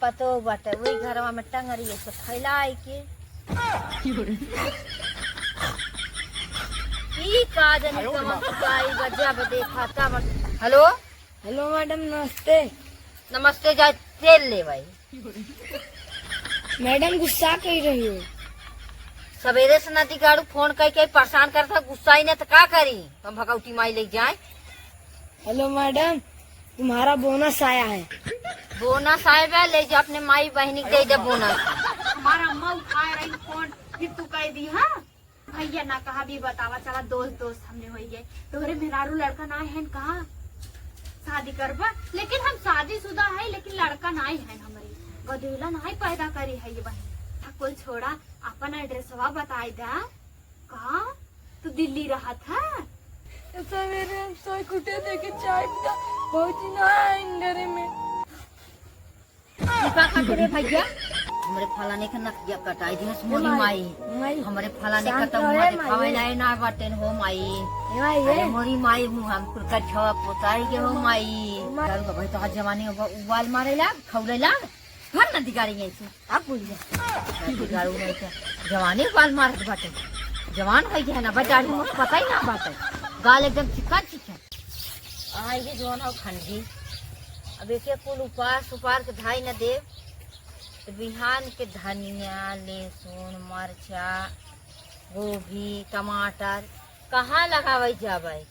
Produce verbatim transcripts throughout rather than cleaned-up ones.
पतो बाटे, वही घरवा में टंगरी ऐसे फैलाई के। ई का जनी कमन कुताई बजा बदे खाता बन। हेलो। हेलो मैडम, नमस्ते। नमस्ते, जा तेल ले भाई। मैडम, गुस्सा कई रही हो? सवेरे से नदी गाड़ू फोन कई कई परेशान करत है, गुस्सा ही ना तो का करी, हम भगौती माई ले जाए। हेलो मैडम, तुम्हारा बोनस आया है। बोनस आए बा, ले जा अपने माई बहनी के दे दे बोनस। हमारा अम्मा उठाए रही फोन, फिर तू कह दी, हाँ? भैया ना कहा भी बतावा, चला दोस्त दोस्त हमने होई गए। तोहरे मेहरारू लड़का ना है कहा शादी करबा, लेकिन हम शादीशुदा है, लेकिन लड़का ना है हमरे, गदेला ना है पैदा करी है ये बहन। था कुल छोड़ा, अपन एड्रेसवा बताई दा। का तू दिल्ली रहत है? सवेरे हम सोई के उठे देखे चाय पीता, भौजी ना आइन घरे में। ई का खातिर रे भैया? हमरे फलाने के नथिया कटाई दिनस मोरी माई, माई। माई। हमरे फलाने का शांत तो रहे मुँह माई। दिखावे लाए ना बाटेन हो माई। ए माई, अरे ए। मोरी माई, मुँह हम कुल कछवा पोताई के हो माई। माई। दारू का भाई तो आज जवानी उबा-, उबाल मारे लाग, खौले लाग। भर नदी गाड़ी यहीं से। अब बोलिए। नदी गाड़ू नहीं तो जवानी उबाल मारत बाटे। जवान हो गया है ना, बस दाढ़ी मुँह पता ही ना बाटे। गाल एकदम चिकन चिकन। आ, ये जौन हो खंडी, अब एके कुल उपार सुपार के धाई न देव, तो बिहान के धनिया, लहसुन, मरचा, गोभी, टमाटर कहाँ लगावे जावे?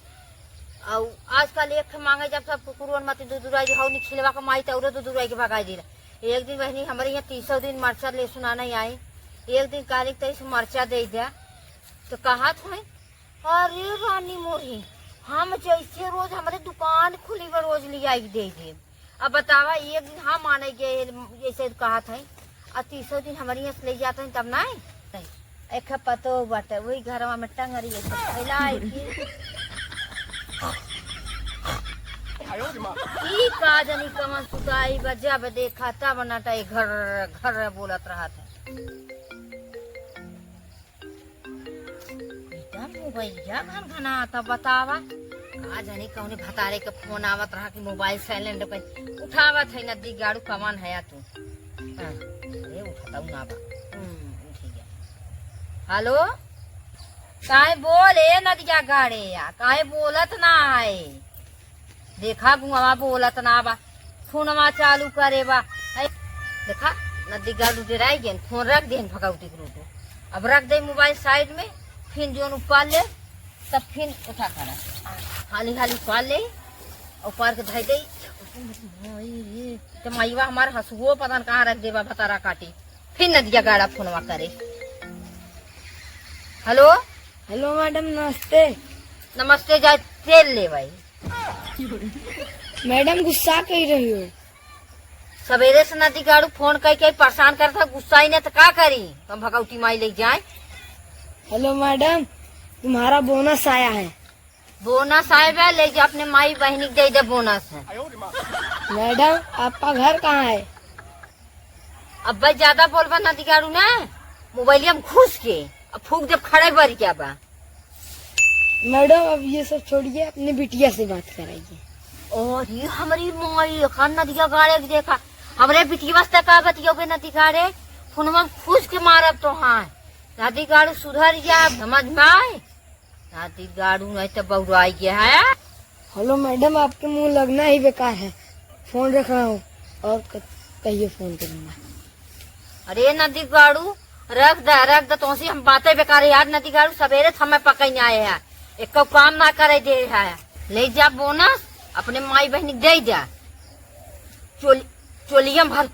अउ आजकल एक ठे मांगे जब सब कुकुरवन मत दुदुराई, हौ निखिलवा के माई त औरो दुदुराई के भगाई दिला। एक दिन बहनी हमरे यहाँ तीसौ दिन मरचा लहसुन आने आई, एक दिन कहली तैस मरचा दे द्या, तो कहत हुई, अरे रानी मोरी, हम जैसे रोज हमरे दुकान खुली बा, रोज लियाई के दे देब। अब बतावा, एक दिन हम आने गए, जैसे कहत है, और तीसरे दिन हमरे यहाँ से ले जाते हैं, तब नहीं? नहीं। एक पतो बाटे, वही घरवा में टंगरी है, सब फैलाई के। ई का जनी कमन सुताई बा, जब देखा तब नटाई घर घर बोलत रहत है। बेटा, मोबाइलिया घनघनात बतावा। का जानी कौने भतारे के फोन आवत रहा कि मोबाइल साइलेंट पे उठावत है, नदी गाड़ू कमान है तू। हाँ, अरे उठतऊ ना बा। हम्म, उठ गया। हेलो, काहे बोल ए नदिया गाड़े या, काहे बोलत ना है? देखा गुआवा बोलत ना बा, फोनवा चालू करे बा। है, देखा, नदी गाड़ू डेराई गेन, फोन रख देन भगवती के रूटो। अब रख दे मोबाइल साइड में, फिर जोन उपार ले, तब फिर उठा करा। हाली हाली उपार ले, उपार के धई दे। तो माईवा हमार हंसुओ पता न कहाँ रख देबा, भतारा काटी। फिर नदिया गाड़ा फोनवा करे। हेलो। हेलो मैडम, नमस्ते। नमस्ते, जा तेल ले भाई। मैडम, गुस्सा कई रही हो? सवेरे से नदी गाड़ू फोन कई कई परेशान करत है, गुस्सा ही नहीं तो का करी, हम भगौती माई ले जाए। हेलो मैडम, तुम्हारा बोनस आया है। बोनस आए बा, ले जा अपने माई बहनी के दे दे बोनस है। मैडम, आपका घर कहाँ है? अब भाई ज्यादा बोलबा नदी गाड़ू ना, मोबाइलिया में घुस के अब फूक देब, खड़े बरी क्या बा। मैडम, अब ये सब छोड़िए, अपने बिटिया से बात कराइए। और ये हमारी माई का नदिया गाड़े के देखा, हमरे बिटिया से का बतियोगे नदी गाड़े, फोनवा में फूस के मारब तो हाँ। नदी गाड़ू सुधर जा, समझ में आए। नदी गाड़ू नहीं तो बौराई गया है। हेलो मैडम, आपके मुंह लगना ही बेकार है। फोन रख रहा हूँ और क-, कहिए फोन करूँगा। अरे नदी गाड़ू, रख दे, रख दे, तोसी हम बातें बेकार है यार। नदी गाड़ू सवेरे से हमें पकड़ने आए हैं, एक काम ना करे दे है। ले जा बोनस, अपने माई बहनी दे जा। चोली, चोलिया में भर। आय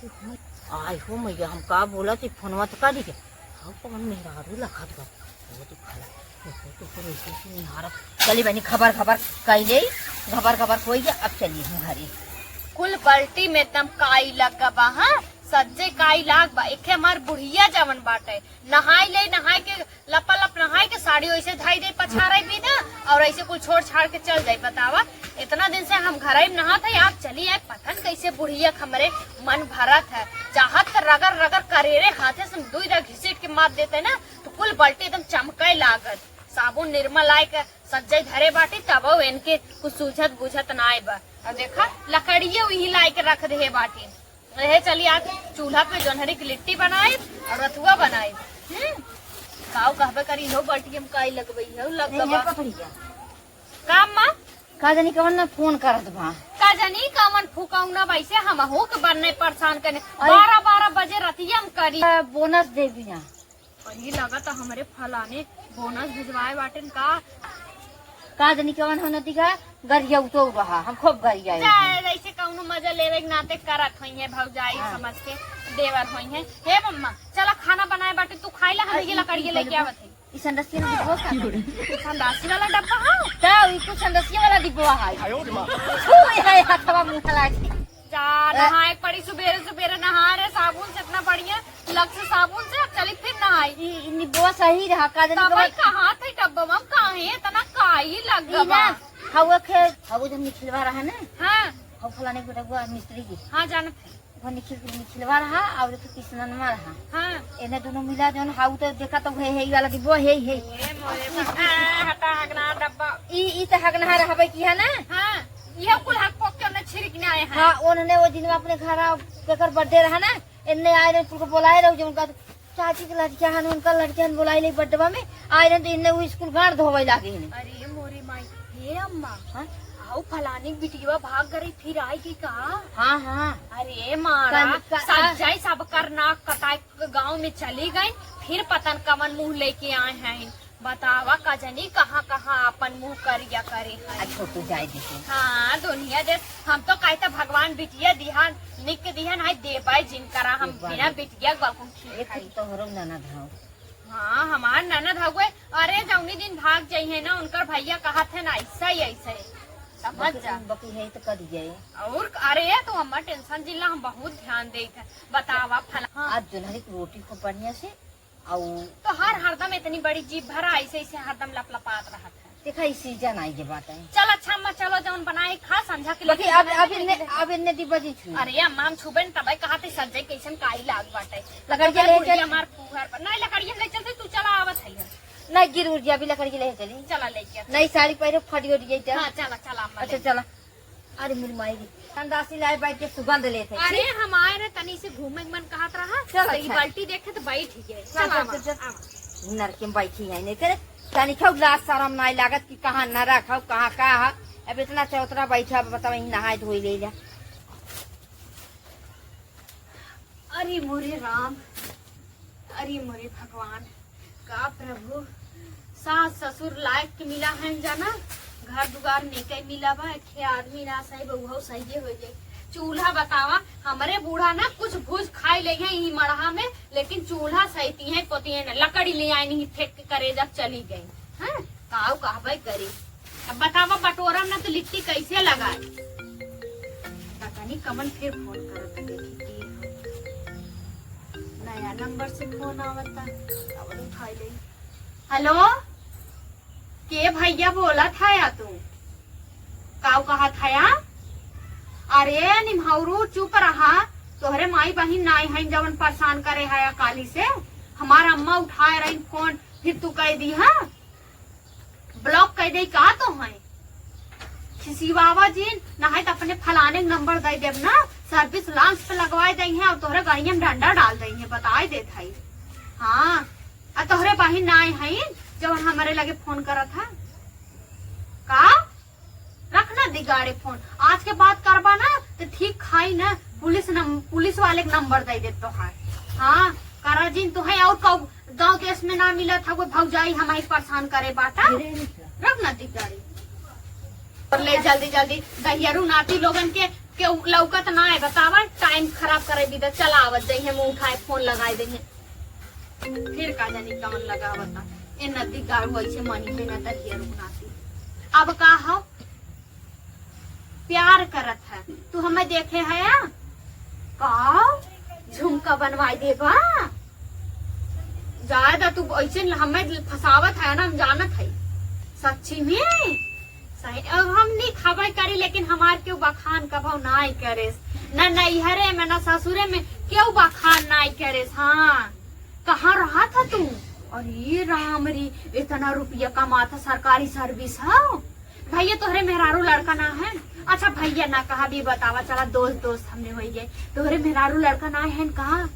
हो, आय हो मैया, हम का बोला थी, फोनवा तो का दी के? हाँ, कौन मेहरारू लखत बा? वो तो खाला, वो तो पूरे ऐसे ऐसे निहारत। चली बनी, खबर खबर कई ले, खबर खबर कोई के, अब चली हम घरे। कुल बल्टी में एकदम काई लग बा, हाँ, सज्जे काई लाग बा। एके हमार बुढ़िया जवन बाटे, नहाई ले, नहाई के लपालप नहाई के साड़ी वैसे धाई दे पछारे भी ना, और ऐसे कुल छोड़ छाड़ के चल जाई। बतावा, इतना दिन से हम घर में नहात है, आप चली आए, पता न कैसे बुढ़िया के हमरे मन भरत है। चाहत के रगड़ रगड़ करेरे हाथे से दुई दा घिसीट के मार देते ना, तो कुल बल्टी एकदम चमके लागत। साबुन निरमा लाए के सज्जई धरे बाटी, तब इनके कुछ सूझत बुझत ना आए बा। और देखा, लकड़िए वही लाए के रख दे बाटी। रहे चली आज चूल्हा पे जोन्हरी की लिट्टी बनाई और रथुआ बनाई। हम्म, काऊ कहबे करी हो बल्टी हम काई लगबई हो लग नहीं, गवा। ये पकड़ी क्या? का अम्मा? का जानी कवन ना फोन करत बा। का जानी कवन फुकौना वैसे हम हो के बन्ने परेशान करने। अरे। बारह बारह बजे रतिया हम करी। अ, बोनस दे बिना। अरे, लगा त हमरे फलाने बोनस भिजवाए बाटेन का? का जानी कवन हो नती का गरिया उतो रहा, हम खूब गरिया जा, उतो। जैसे कौनो मजा लेवे के नाते करत होई है भौजाई हाँ। समझ के देवर होई है। हे मम्मा, चला खाना बनाए बाटे, तू खाई ला, हम अरे, ये लकड़िए ई लेके बोले आवत है। ई संडसिया वाला डब्बा का? संडासी वाला डब्बा, हाँ। का ई कुछ संडसिया वाला डिब्बा है? आयो रे माँ। छू, ये हथवा मुंह लागे। जा, ए? नहाए के पड़ी सुबेरे सुबेरे, नहा रे साबुन से, इतना बढ़िया लक्स साबुन से, अब चली फिर नहाई। ई, ई निबुआ सही रहा, का जाने तब कब कहाँ थे डब्बा में, काहे इतना काई लग ई गवा? ना, हवा खे, हवा जब निखिलवा रहा ना, हाँ। हवा फलाने के बेटा हुआ मिस्त्री की। हाँ, जानत है। वो निखिल, निखिलवा रहा और एक किसननवा रहा। हाँ। एने दोनों मिला जौन हाउ तो देखा तो हे, हे, ई वाला डिब्बा, हे, हे। ए, मोरे बा-, आ, हटा, हगना डब्बा। ई, ई तो हगना रहबे की है ना? हाँ, ये कुल हक पोक के उन्हें छिड़क ने आए हैं। हाँ, उन्होंने वो दिन में अपने घर आ, केकर बर्थडे रहा ना, इनने आए रहे, कुल को बुलाए रहे, जो उनका चाची के लड़किया हन, उनका लड़किया हन, बुलाए ले बर्थडे में, आए रहे तो इनने वो स्कूल गाड़ धोवे लागे हैं। अरे मोरे माई, हे अम्मा, हाँ? आओ फलानी बिटिया भाग गई, फिर आएगी का? हाँ, हाँ। अरे मारा, कल का-, सब जाए, सब करना कटाए गाँव में चली गई, फिर पतन कमन मुँह लेके आए हैं। बतावा का जनी कहाँ कहाँ आपन मुँह करिया करे हैं। आ छोटू जाए देखे। हाँ, दुनिया देश, हम तो कहते भगवान बिटिया दिहन, निक दिहन, हाय देबाई जिनकरा हम एक बार बिना बिटिया गलकुन खीर एक खाई। तोहरो ननद हौ। हाँ, हमार ननद हउए। अरे, जौनी दिन भाग जइहे ना, उनकर भइया कहत है ना, ऐसा ही, ऐसा ही। समझ बकी, जा। बकी है तो कर जाए। और अरे, तू अम्मा टेंशन जिला, हम बहुत ध्यान देत है। बतावा, फला-, हाँ। आज जोन्हरी की रोटी खूब बढ़िया से, आउ तो हर हरदम इतनी बड़ी जीभ भरा, ऐसे, ऐसे हरदम लपलपात रहत है। देखा, ई सीजन आई के बात है। चल अच्छा अम्मा, चलो जौन बनाए खा, संझा के बकी लेके अब, बनाए अब लेके इन्ने, जाए। अब इन्ने डिब्बा जी छुई। अरे अम्मा, हम छुबे न तबे कहा थे सज्जय कैसन काई लाग बाटे। लकड़िया ले गुड़िया चल। हमार फूहर पर। नहीं, लकड़िया ले चलते, तू चला आवत है। नहीं, गिर उड़ जा, अभी लकड़िया ले चली। चला लेके आ। नहीं, साड़ी पहरे फट गई जाए। हाँ, चला, चला अम्मा, अच्छा, ले। चला। अरे मेरी माई रे, संडासी लाए बैठ के सुगंध लेते। अरे हमारे तनी से घूमे के मन कहत रहा, चल, तो ई अच्छा। बाल्टी देखे तो बैठ ही गए। चल, चला चल, अम्मा, चल, चल। आवा। नरके में बैठी है नहीं तेरे, तनी खाऊ लाज शरम नहीं लागत कि कहाँ न रखा, कहाँ का है। अब इतना चौतरा बैठा, अब बताओ, यहीं नहाए धोई ले लिया। अरे मोरे राम, अरे मोरे भगवान, का प्रभु, सास ससुर लायक के मिला है जाना, घर दुआर नेके मिला बा, खे आदमी ना सही, बहु सही हो जाए। चूल्हा बतावा, हमरे बूढ़ा ना कुछ भूज खाई ले हैं ई मड़हा में, लेकिन चूल्हा सहिती है, पोती है ना, लकड़ी ले आए नहीं, फेंक के करेजा चली गई। हैं? काऊ कहबे करी। अब बतावा, बटोरा ना तो लिट्टी कैसे लगाए? पता नहीं कमन फिर फोन करत है, देखी की हो। नया नंबर से फोन आवता, अब उठाई ले। हेलो, के भैया बोला था या तू? काऊ कहा था या? अरे निम्हौरू चुप रहा, तोहरे माई बहिन नाई हैं जवन परेशान करे है काली से। हमार अम्मा उठाए रही फोन, फिर तू कह दी है। ब्लॉक कर दे का तो है? खिसिवावा जिन, ना है तो अपने फलाने के नंबर दे देब ना, सर्विस लांच पे लगवाए दई है और तोहरे गाड़िया में डंडा डाल दई है, बताए देत है। हाँ, आ तोहरे बहिन ना आए है जब हमारे लगे फोन करत है। का? रखना दिगाड़े फोन, आज के बात करबा ना तो ठीक खाई ना, पुलिस नम-, पुलिस वाले के नंबर दे देब तोहार। हाँ, करा जिन तो है और कहू गाँव देश में ना मिलत हउए भौजाई, हमारी परेशान करे बाटा। रख ना दिगाड़ी। और ले जल्दी जल्दी दहियरू नाती लोगन के, के लौकत ना है, बतावा, टाइम खराब करे बिदा, चला आवत जइहे, मुंह उठाए फोन लगाए देहे। फिर का जानी कवन लगावता, ए नदी गाड़ू ऐसे मनी है ना दहियरू नाती। अब का हो? प्यार करत है। तू हमें देखे है या? का? झुमका बनवाई देबा? जाए दा तू ऐसे हमें फंसावत है ना, हम जानत है। सच्ची में? सही, अब हम नहीं खबर करी, लेकिन हमार केहू बखान कभो नाई करेस। ना नैहरे में, ना ससुरे में केहू बखान नाई करेस। हाँ, कहाँ रहा था तू? अरे राम रे, इतना रुपया कमाता, सरकारी सर्विस है? भैया, तोहरे मेहरारू लड़का ना है? अच्छा भैया ना कहा भी, बतावा, चला दोस्त दोस्त हमने होई गए। तोहरे मेहरारू लड़का ना है कहा?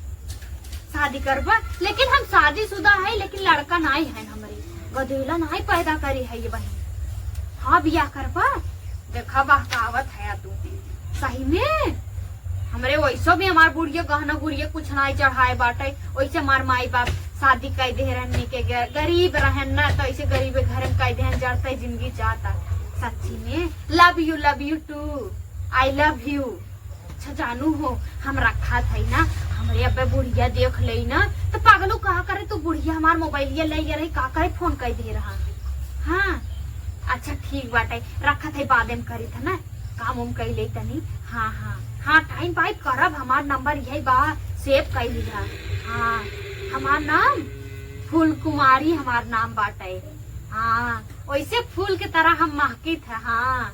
शादी करबा? लेकिन हम शादीशुदा है, लेकिन लड़का ना है हमरे। गदेला ना पैदा करी है ये बहन। हाँ, बियाह करबा? देखा बहकावत है तू। सही में? हमरे वैसो भी हमार बुढ़िया गहना गुड़िया कुछ ना चढ़ाए बाटे। वैसे हमार माई बाप शादी कर दे रहन के ग-, गरीब रहन ना, तो ऐसे गरीब घर में कर दे रहन, जरते जिंदगी जाता। सच्ची में love you, love you too, I love you। अच्छा जानू हो, हम रखा था ना, हमरे अबे बुढ़िया देख ले ना, तो पागलू कहा करे, तू बुढ़िया हमार मोबाइलिया ले ये रही, का करे फोन कर दे रहा। हाँ, अच्छा ठीक बाटे, रखा था, बाद में करी था ना, काम उम कर ले तनी। हाँ, हाँ, हाँ, टाइम पाइप करब, हमार नंबर यही बा, सेव कर लिहा। हाँ, हमार नाम फूल कुमारी, हमार नाम बाटे। हाँ, वैसे फूल के तरह हम महकित है। हाँ,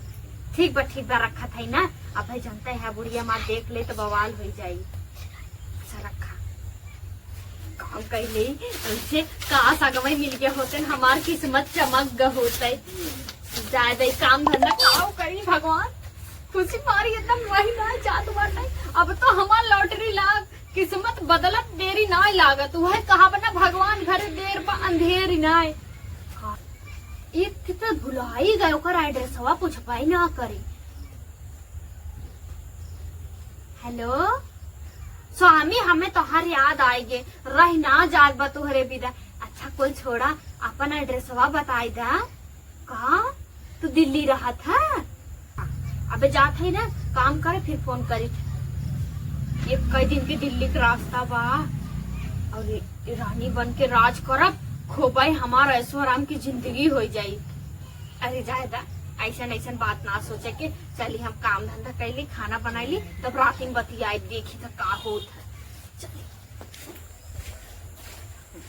ठीक बा, ठीक बा, रखत है ना। अब भाई जानते हैं, बुढ़िया माँ देख ले तो बवाल हो जाई। अच्छा रखा, काम कर ले। ऐसे काश अगवे मिल गए होते न, हमार किस्मत चमक गए होते। जाए दे काम धंधा, काव करी भगवान, खुशी मारी एकदम वही ना जात बाटे। अब तो हमार लॉटरी लाग, किस्मत बदलत देरी ना लागत। वह कहा बना भगवान घरे देर बा अंधेरी ना। एक तो भुलाई गए, ओकर एड्रेसवा पूछबाई ना करी। हेलो स्वामी, हमें तोहर याद आएगे, रह ना जात बा तोहरे बिना। अच्छा कुल छोड़ा, अपन एड्रेसवा बताई दा। कहाँ तू दिल्ली रहत है? अबे जात है ना, काम करे फिर फोन करी। एक कई दिन के दिल्ली के रास्ता बा, और ये रानी बन के राज करब, खूबे हमार ऐशो आराम की जिंदगी हो जाई। अरे जाए दा, ऐसन ऐसन बात ना सोचे के। चली हम काम धंधा कैली, खाना बनाईली, तब रात में बतियाई, देखी तो का होत है। चली।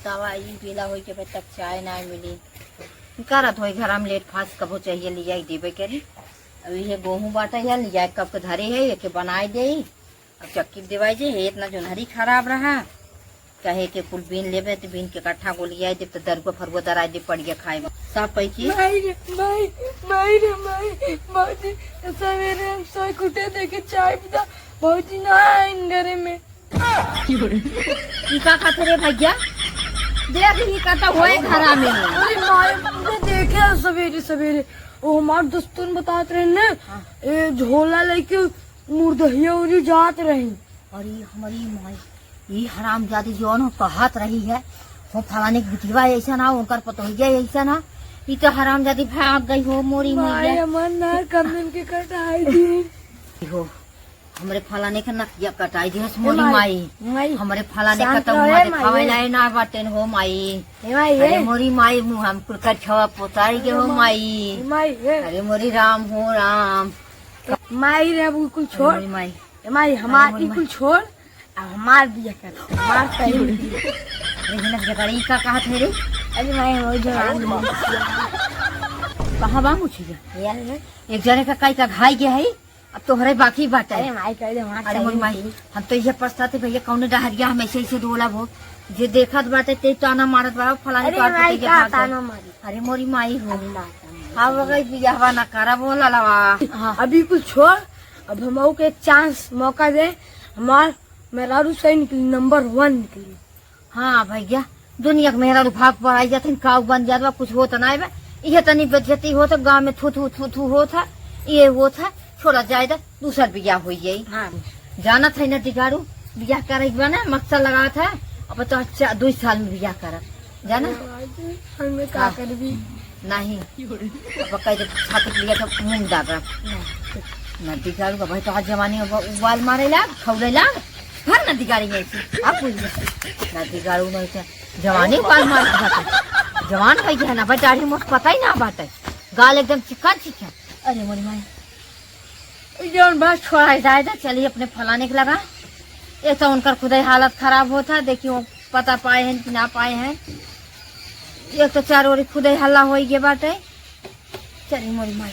दवाई पीला होई के बाद तक चाय ना मिली। करत होई घर में लेट फास्ट कबो चाहिए लिया ही देबे करी। अब ये गेहूं बाटा है, लिया कब के धरे है, एके बनाई दे। अब चक्की देवाई जे है, इतना जोनहरी खराब रहा। कहे के कुल बीन लेबे, तो बीन के कट्ठा को लिया दे, तो दरुआ फरुआ दराई दे, पड़िया खाए में। सब पैकी। माई रे, माई, माई रे, माई, भौजी, सवेरे हम सोए के उठे देखे चाय पीता, भौजी ना आइन घरे में। ई का खाते रे भैया? देख, ई का तो होए घरा में। अरे माई, हमने देखे सवेरे सवेरे, वो हमार दोस्तन बतात रहे ने, हाँ। ए झोला लेके मुर्दहिया उरी जात रही। अरे हमारी माई, ई हरामजादी जौन हो कहत रही है, हो फलाने के बिटिया ऐसा ना, उनकर पतोहिया ऐसा ना, ई तो हरामजादी भाग गई हो मोरी माई, मैया। हमार नाक कमन के कटाई दी। हो, हमरे फलाने के नकिया कटाई दिहस ए मोरी माई, माई। माई, हमरे फलाने का शांत तो रहे मुँह माई। देखावे लाए ना बाटेन हो माई। ए माई, अरे ए। मोरी माई, मुँह हम कुल कछवा पोताई के हो ए माई। माई। ए माई, ए। अरे मोरी राम हो राम। माई रे, अब कुल अरे छोड़। मोरी माई। ए माई, हमार अरे मोरी ई कुल माई। छोड़, अब हमार बिया कर, हमार सही में बिया। अरे हिनक जगह ई का कहत है रे? अरे माई, वो जवान अरे माई। कहाँ बा मुछिया? यार, यार। एक जने का काई का घाई गया है, अब तोहरे बाकी बाटे। अरे माई, कह दे, वहाँ अरे मोर चाहिए माई, नहीं। हम तो ये पछताते भैया, कौने डहरिया हम ऐसे ऐसे डोलब हो। जे देखत बाटे, ते ताना मारत बा, फलानी अरे पार माई, पटे के का भाग गए। ताना मारी? अरे मोरी माई हो। अरे ना, ताना मारी। हाँ, वो गई बियाहवा ना करब, वो ललवा। हाँ, अभी कुछ छोड़, अब हम के एक चांस, मौका दे, हमार मेहरारू सही निकली, नंबर वन निकली। हाँ भैया, दुनिया के मेहरारू भाग पर आई जात हैं, काऊ बन जात बा, कुछ होत ना बा। इहे तनी बेइज्जती होत है, गाँव में थू थू थू थू होत है, ये होत है, छोड़ा जाए दा, दूसर बियाह होई जाई। हाँ। जानत है ना दिगारू, बियाह करे के बा ना, मकसद लगात है, अब तो अच्छा दुई साल में बियाह करब, जाना? हमें का हाँ। करबी? नहीं। अब कह दे छाती के लिए तो मुंह दाबा। ना दिगारू का भाई तो आज जवानी में उबाल मारे लाग, खौले लाग। हर ना दिगारी है ऐसी। आप बोलिए। ना दिगारू नहीं थे। जवानी उबाल मारे बाटे। जवान भाई है ना, भाई दाढ़ी मोट पता ही ना बाटे। गाल एकदम चिकन चिकन। अरे मोरी माई। जौन बस छोड़ा जाए दा, चलिए अपने फलाने के लगा। ये तो उनकर खुदे हालत खराब होत है, देखिए वो पता पाए हैं कि ना पाए हैं। एक तो चार ओरी खुदे हल्ला होई गए बाटे। चली मोरी माई,